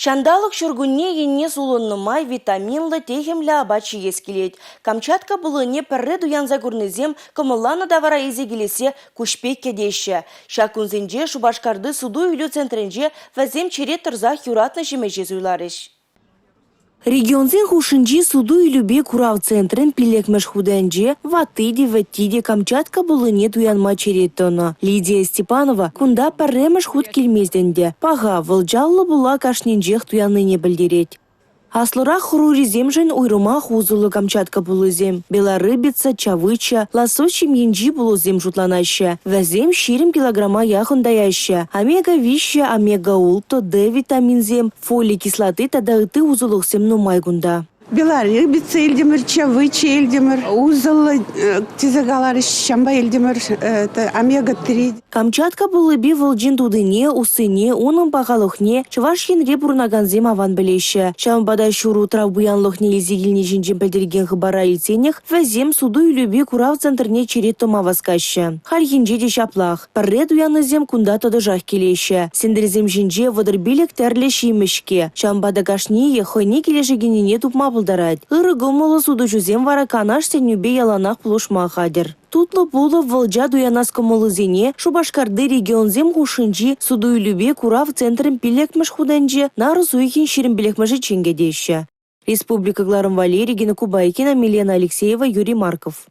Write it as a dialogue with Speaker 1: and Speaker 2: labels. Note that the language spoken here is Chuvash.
Speaker 1: Ҫанталӑк ҫуркунне енне сулӑннӑ май витаминлӑ, техӗмлӗ апат ҫиес килет. Камчатка пулӑне пӗрре туянса курнисем кӑмӑлланӑ тавара илсе килессе куҫ пек кӗтеҫҫӗ. Ҫак кунсенче Шупашкарти суту-илӳ центрӗнче вӗсем черет тӑрсах юратнӑ ҫимӗҫе суйларӗҫ. Регионсен хушшинчи суту-илӳпе курав центрӗн пиллӗкмӗш хутӗнче ватти те, вӗтти те Камчатка пуллине туянма черет тӑнӑ. Лидия Степанова кунта пӗрремӗш хут килмест ӗнтӗ. Паха, вӑлчаллӑ пула кашнинчех туяннине пӗлтерет. Аслӑрах ӑрурисемшӗн уйрӑмах усӑллӑ Камчатка пуллисем. Белорыбица, чавыча, лосось ҫемйинчи пулӑсем шутланаҫҫӗ. Вӗсем 20 килограмма яхӑн таяҫҫӗ. Омега-3, омега-6, Д витаминсем, Фоли кислоти тата ытти усӑлӑхсем нумай кунта.
Speaker 2: Белорыбица илтӗмӗр, чавыча илтӗмӗр, усӑллӑ тесе каларӗҫ, ҫавӑнпа илтӗмӗр омега-3.
Speaker 1: Камчатка пуллипе вӑлчин тутине, уссине, унӑн пахалӑхне Чӑваш Енре пурӑнакансем аван пӗлеҫҫӗ. Ҫавӑнпа та ҫур утрав пуянлӑхне илсе килни ҫинчен пӗлтерекен хыпара илтсенех вӗсем суту-илӳпе курав центрне черет тӑма васкаҫҫӗ. Хальхинче те ҫаплах. Пӗрре туяннисем кунта тӑтӑшах килеҫҫӗ. Сентресем ҫинче 35 тӗрлӗ ҫимӗҫ-ҫке. Ҫавӑнпа та кашнийӗ хӑйне килӗшекеннине тупма пултарать. Ырӑ кӑмӑллӑ сутуҫӑсем вара канаш-сӗнӳпе яланах пулӑшма хатӗр. Тутлӑ пулӑ вӑлча туянас кӑмӑллисене Шупашкарти регионсем хушшинчи суту-илӳпе курав центрӗн пиллӗкмӗш хутӗнче нарӑс уйӑхӗн 25-мӗшӗччен кӗтеҫҫӗ. Республика кӑларӑм валли Регина Кубайкина, Милена Алексеева, Юрий Марков.